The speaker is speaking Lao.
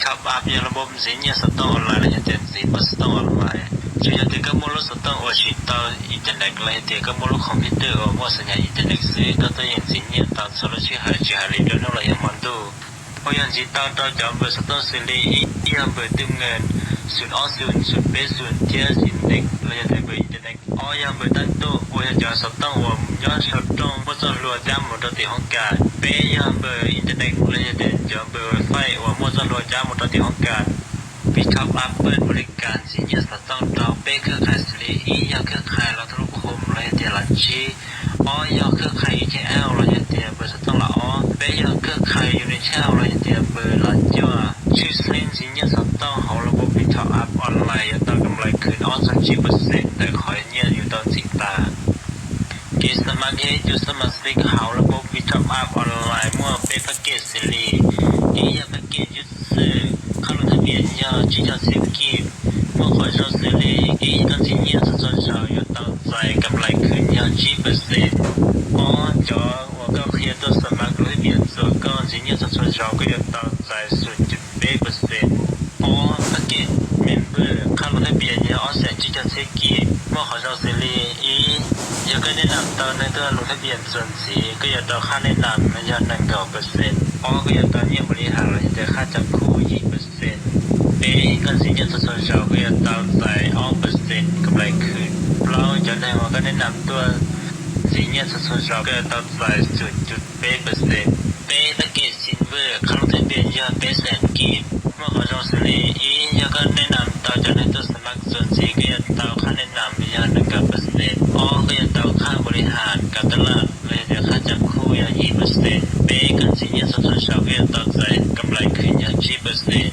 Top Up ຍາລະບົບຈີນງຽສສະຕ້ອງອອນລາຍ ລະຍະເຕັນຈີນເປີດສະຕ້ອງອອນລາຍ ຈຸຍາເຕກະມົວລຸສະຕ້ອງອວຊິຕອນອິນເຕີເນັດ ລະຍະເຕກະມົວລຸຄອມພິວເຕີອວມວດສັນຍານອິນເຕີເນັດ ຊື້ຕອນຕະເຢັນຈີນງຽສຕາມຊາລະຊິຫາຍຈິຫາລີໂດໂນລະຍາມອນດູ ໂອຍອນຈີຕາມຕອນຈອມເບີສະຕ້ອງຊີລີ ອີ ຍອນເບີຕື່ມເງິນ ສູນອອກສູນ ສູນເປສູນ ທຽຊີເນັກ ລະຍະເຕເບີອິນເຕີເນັດ ອອຍອນເບີຕັ້ງໂຕ ໂອຍອນຈອນສະຕ້ອງອວມຍອດສະຕ້ອງ ມົວຈອດລົວຈາມມົວຕອນຕີຫ້ອງການ ເປຍອນເບີອິນເຕີເນັດ ລະຍະເຕນຈອມເບີໄວໄຟ ອວມວດຈອດລົວຈາມມົວຕອນຕີຫ້ອງການ ບີທັອບອັບເປີດບໍລິການຈີນງຽສສະຕ້ອງເຕົາ ເປເຄືອຂ່າຍຊີລີ ອີ ຍອດເຄືອຂ່າຍລັດທຸລະຄົມ ລະຍະເຕລານຈີ ອອຍອດເຄືອຂ່າຍ ຢູທີແອລ ລະຍະເຕເບີສະຕ້ອງລະອອ ເປຍອດເຄືອຂ່າຍຢູນິເທວ ລະຍະເຕເບີລາຈົວ ຊື່ເຊັນຈີນງຽສສະຕ້ອງເຮົາລະບົບບີທັອບອັບອອນລາຍ ຍອດຕາກຳໄລຄືນອອກສາມສິບເປີເຊັນ ແຕ່ຂໍຍຽດຢູ່ຕອນສີຕາ ເກສະໝາກເຮັດຢູ່ສະມາຊິກເຮົາລະບົບບີທັອບອັບອອນລາຍ ມົວເປແພັກເກດຊີລີ ອີ ຍອດແພັກເກດຢູເຊີ ຄ່າລົງທະບຽນຍອດຈີດທອດສິບກີບ ມົວຂໍຈອງຊີລີ ອີ ຕອນຈີນງຽສສະຊົນເຊົາຍອດເຕົາໃຈກຳໄລຄືນຍອດຈີດເປີເຊັນ ອອຈອ ອວກາເຄຍຕົວສະໝັກລົງທະບຽນຕົວກ່ອນຈີນງຽສສະຊົນເຊົາກໍຍອດເຕົາໃຈສູນຈຸດເປັດເປີເຊັນ ອອ ແພັກເກດເມັມເບີ ຄ່າລົງທະບຽນຍອດອອກແສນຈີດທອດສິບກີບ ມົວຂໍຈອງຊີລີ ອີ ຍອດການແນະນຳເຕົາໜຶ່ງຕົວລົງທະບຽນສ່ວນຈີ ກໍຍອດເຕົາຄ່າແນະນຳຍອດໜຶ່ງເກົ້າເປີເຊັນ ອອ ກໍຍອດເຕົາຍຽມບໍລິຫານ ລະຍະເຕຄ່າຈັບຄູ່ຢີເປີເຊັນ ເປ ການຈີນງຽສສະຊົນເຊົາກໍຍອດເຕົາໃຈອອກເປີເຊັນ ກຳໄລຄືນ ເລົ່າຈອນໄດ້ອອກການແນະນຳຕົວຈີນງຽສສະຊົນເຊົາກໍຍອດເຕົາໃຈສູນຈຸດເປັດເປີເຊັນ ເປແພັກເກດຊິນເວີ ຄ່າລົງທະບຽນຍອດແປດແສນກີບ ມົວຂໍຈອງຊີລີ ອີ ຍອດການແນະນຳເຕົາຈາກໃນຕົວສະໝັກສ່ວນຈີ ກໍຍອດເຕົາຄ່າແນະນຳຍອດໜຶ່ງເກົ້າເປີເຊັນ ອອ ກໍຍອດເຕົາຄ່າບໍລິຫານການຕະຫຼາດ ລະຍະເຕຄ່າຈັບຄູ່ຍອດຊາວເປີເຊັນ ເປ ການຈີນງຽສສະຊົນເຊົາກໍຍອດເຕົາໃຈກຳໄລຄືນຍອດຊາວເປີເຊັນ